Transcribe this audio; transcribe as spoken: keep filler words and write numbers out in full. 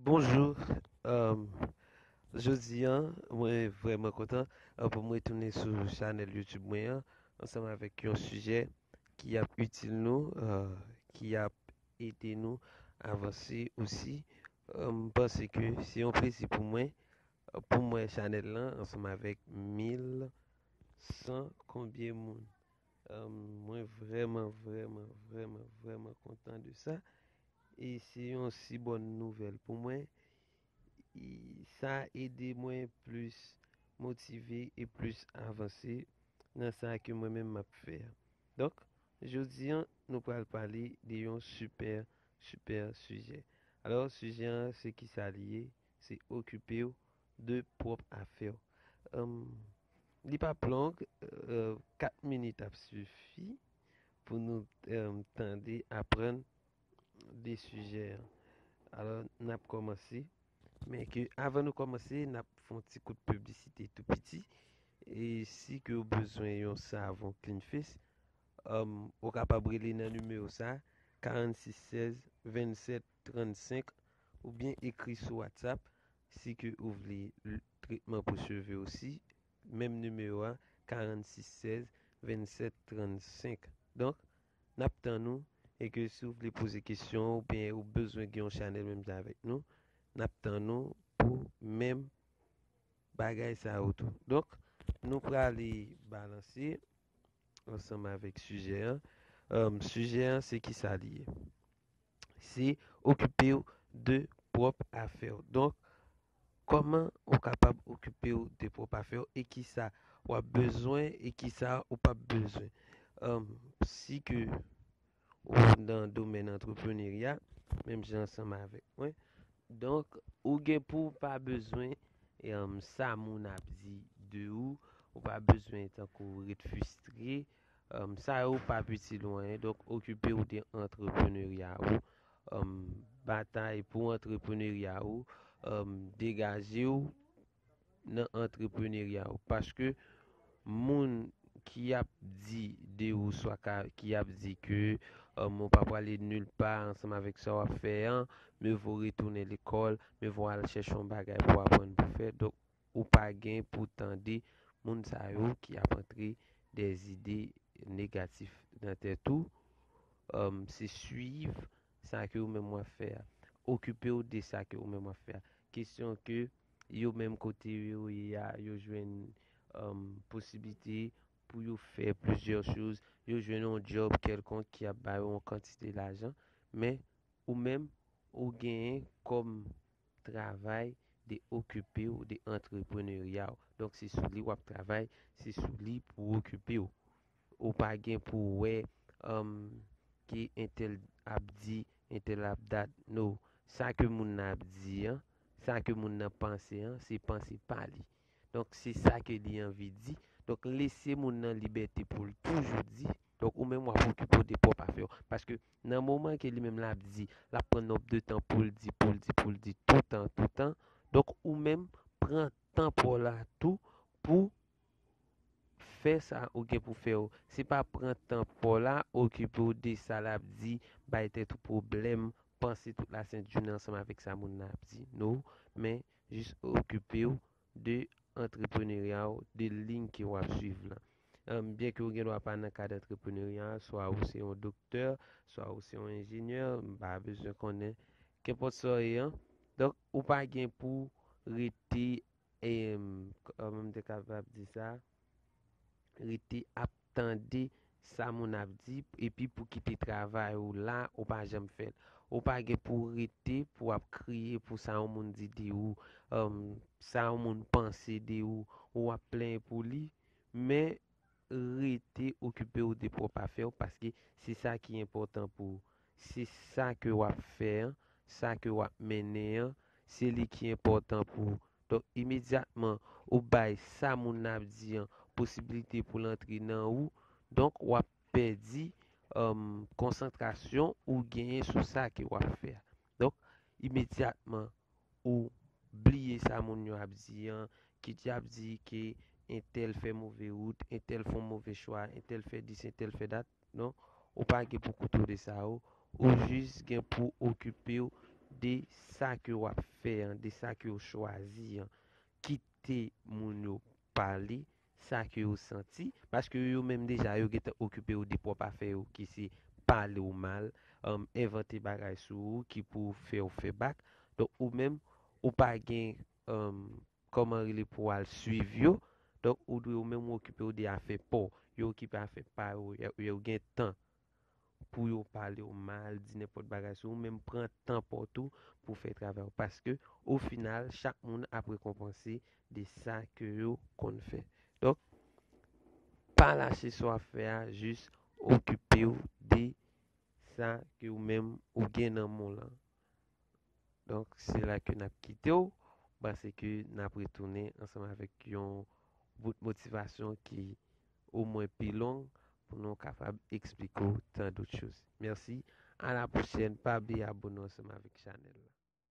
Bonjou. Um, jodi an, mwen vrèman kontan uh, pou mwen retounen sou chanèl YouTube mwen an, ansanm avèk yon sijè ki ap itil nou, uh, ki ap ede nou avanse osi. Uh, m panse ke se yon plezi pou mwen, uh, pou mwen chanèl lan, ansanm avèk mil san konbyen moun. Um, mwen vrèman, vrèman, vrèman, vrèman kontan de sa. E se yon si bòn nouvèl pou mwen. E sa ede mwen plis motive e plis avanse nan sa ke mwen menm m ap fè a. Donk, jodi an, nou pral pale de yon sipè, sipè sijè. Alò, sijè an, se ki sa li ye? Se okipe w de pwòp afè w. Anm, li p ap long, euh, kat minit ap sifi pou nou, euh, tande, aprann de sijè an. Alò, n ap kòmanse. Men ke avan nou kòmanse, n ap fè yon ti kout piblisite tou piti. E si ke w bezwen yon savon Clean Face, um, ou kapab rele nan nimewo sa, karannsis sèz vennsèt trannsenk, oubyen ekri sou WhatsApp si ke ou vle l- tretman pou cheve osi. Menm nimewo a, karannsis sèz vennsèt trannsenk. Donk, n ap tann ou, e ke si w vle poze kesyon oubyen ou bezwen gen yon chanèl menm jan avèk nou, n ap tann ou pou menm bagay sa yo tou. Donk, nou prale balanse ansanm avèk sijè an. Um, sijè an, se ki sa li ye? Se okipe w de pwòp afè w. Donk, kòman ou kapab okipe w de pwòp afè w e ki sa w ap bezwen e ki sa ou p ap bezwen? Um, si ke ou nan domèn antreprenerya, menm jan ansanm avèk mwen. Donk, ou gen pou w pa bezwen, um, sa moun ap di de ou, ou pa bezwen tankou ret fristre, um, sa yo p ap itil ou anyen. Donk, okipe w de antreprenerya ou, um, batay pou antreprenerya ou, um, degaje w nan antreprenerya ou. Paske moun ki ap di de ou, swa ka, ki ap di ke, um, ou pa prale nil pa ansanm avèk sa w ap fè an, miye vo retounen lekòl, miye vo al chèche yon bagay pou aprann pou fè. Donk, ou pa gen pou tande moun sa yo ki ap antre de zide negatif nan tèt ou. Um, se swiv sa ke ou menm w ap fè a. Okipe w de sa ke ou menm w ap fè a. Kesyon ke yo menm kote yo ye a, yo jwenn, um, posiblite pou yo fè plizyè choz, yo jwenn yon djòb kèlkonk ki ap ba yo yon kantite lajan, men ou menm, ou genyen kòm travay de okipe w de antreprenerya w. Donk, se sou li w ap travay, se sou li pou okipe w. Ou pa gen pou wè, um, ke entèl ap di, entèl ap dat. No, sa ke moun nan ap di an, sa ke moun nan panse an, se panse pa li. Donk, se sa ke li anvi di. Donk, lese moun nan libète pou l toujou di. Donk, ou menm w ap okipe w de pwòp afè w. Paske nan moman ke li menm l ap di, l ap pran nonb de tan pou l di, pou l di, pou l di, toutan, toutan. Donk, ou menm, pran tan pa w la tou pou fè sa ou gen pou fè yo. Se pa pran tan pa w la, okipe w de sa l ap di, bay tèt ou pwoblèm, panse tout lasent jounen ansanm avèk sa moun nan ap di. No, men jis okipe w de antreprenerya w, de liy ke w ap swiv lan. Ann, byen ke w gen dwa pa nan kad antreprenerya, swa ou se yon doktè, swa ou se yon enjenyè, m pa bezwen konnen, kenpòt sa w ye an. Donk, ou pa gen pou rete, em, kòman m te kapab di sa? Rete ap tande sa moun ap di, epi pou kite travay ou la, ou pa janm fè l. Ou pa gen pou rete, pou w ap kriye pou sa yon moun di de ou, em, sa yon moun panse de ou, ou ap plenyen pou li, men rete okipe w de pwòp afè w, paske se sa ki enpòtan pou ou. Se sa ke w ap fè an, sa ke w ap mennen an, se li ki enpòtan pou ou. Donk, imedyatman ou bay sa moun nan ap di an posiblite pou l antre nan ou, donk, w ap pèdi, em, konsantrasyon ou genyen sou sa ke w ap fè a. Donk, imedyatman ou bliye sa moun yo ap di an, kit y ap di ke entèl fè move wout, entèl fè yon move chwa, entèl fè dis, entèl fè dat. Non, ou pa gen pou koute w de sa yo. Ou jis gen pou okipe w de sa ke w ap fè. fè an, de sa ke yo chwazi an, kite moun yo pale sa ke yo santi, paske yo menm deja yo gentan okipe yo de pwòp afè yo ki se pale w mal, um, envante bagay sou ou ki pou fè w fè bak. Donk ou menm ou pa gen um, kòman rele pou w al swiv yo. Donk ou dwe ou menm ou okipe w de afè pa w. Yo okipe afè pa yo, yo, yo gen tan pou yo pale w mal, di nenpòt bagay sou ou, menm pran tan pa w tou pou fè travay ou. Paske o final, chak moun ap rekonpanse de sa ke yo konn fè. Donk, pa lache sa w ap fè a, jis okipe w de sa ke ou menm ou gen nan men w lan. Donk, se la ke n ap kite w, paske n ap retounen ansanm avèk yon bout motivasyon ki omwen pi long pou nou kapab eksplike w tant d'autres choses. Mèsi, à la prochaine, pa bliye abone ansanm avèk chanèl la.